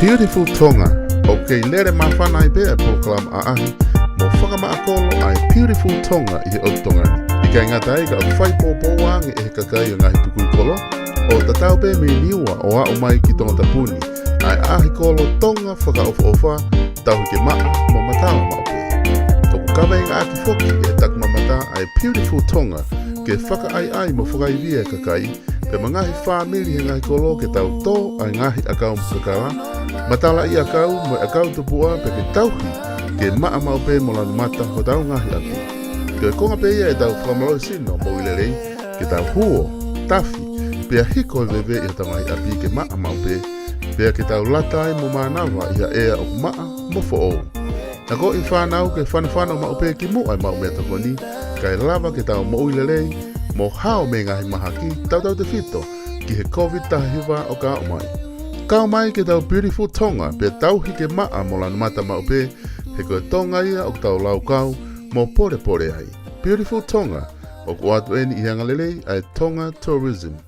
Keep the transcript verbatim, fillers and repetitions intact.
Beautiful Tonga. ʻOku kei lele māfana ai pē ʻa e polokalama ʻaʻahi mo fakamaʻa kolo ʻa e Beautiful Tonga ʻi he ʻotu Tonga ni. ʻIkai ngata ai ka ʻoku fai poupou ange ʻe he kakai ʻo e ngaahi tukui kolo ʻo tatau pē mei Niua ʻo aʻu mai ki Tongatapu ni ʻa e ʻaʻahi kolo Tonga fakaʻofoʻofa, tauhi ke maʻa mo matala maʻu pē. ʻOku kaveinga ʻaki foki ʻe he takimamata ʻa e Beautiful Tonga ke fakaʻaiʻai mo fakaivia e kakai pea mo e ngaahi fāmili he ngaahi kolo ke tau tō ʻa e ngaahi ʻakau mo e kakala, matala ʻi ʻakau mo e ʻakau tupuʻa pea ke tauhi ke maʻa maʻu pē mo lanu mata hotau ngaahi ʻapi. Ko e konga pē ia ʻetau fakamālohisino moʻui lelei, ke tau huo, tafi, pea hiko e veve ʻi hotau ngaahi ʻapi ke maʻa maʻu pē, pea ke tau lata ai mo mānava ʻi ha ʻea ʻoku maʻa mo foʻou. Akoʻi e fānau ke fanofano maʻu pē ki muʻa e maʻu meʻatokoni, kae lava ke tau moʻui lelei mo hao mei he ngaahi mahaki tautautefito ki he COVID taha hiva ʻo ka aʻu mai. Kau mai ki heʻetau Beautiful Tonga pea tauhi ke maʻa mo lanu mata maʻu pē, he ko e Tonga ia ʻoku tau laukau mo pōlepole ai. Beautiful Tonga, ʻoku ʻoatu eni ʻi he angalelei ʻa e Tonga Tourism.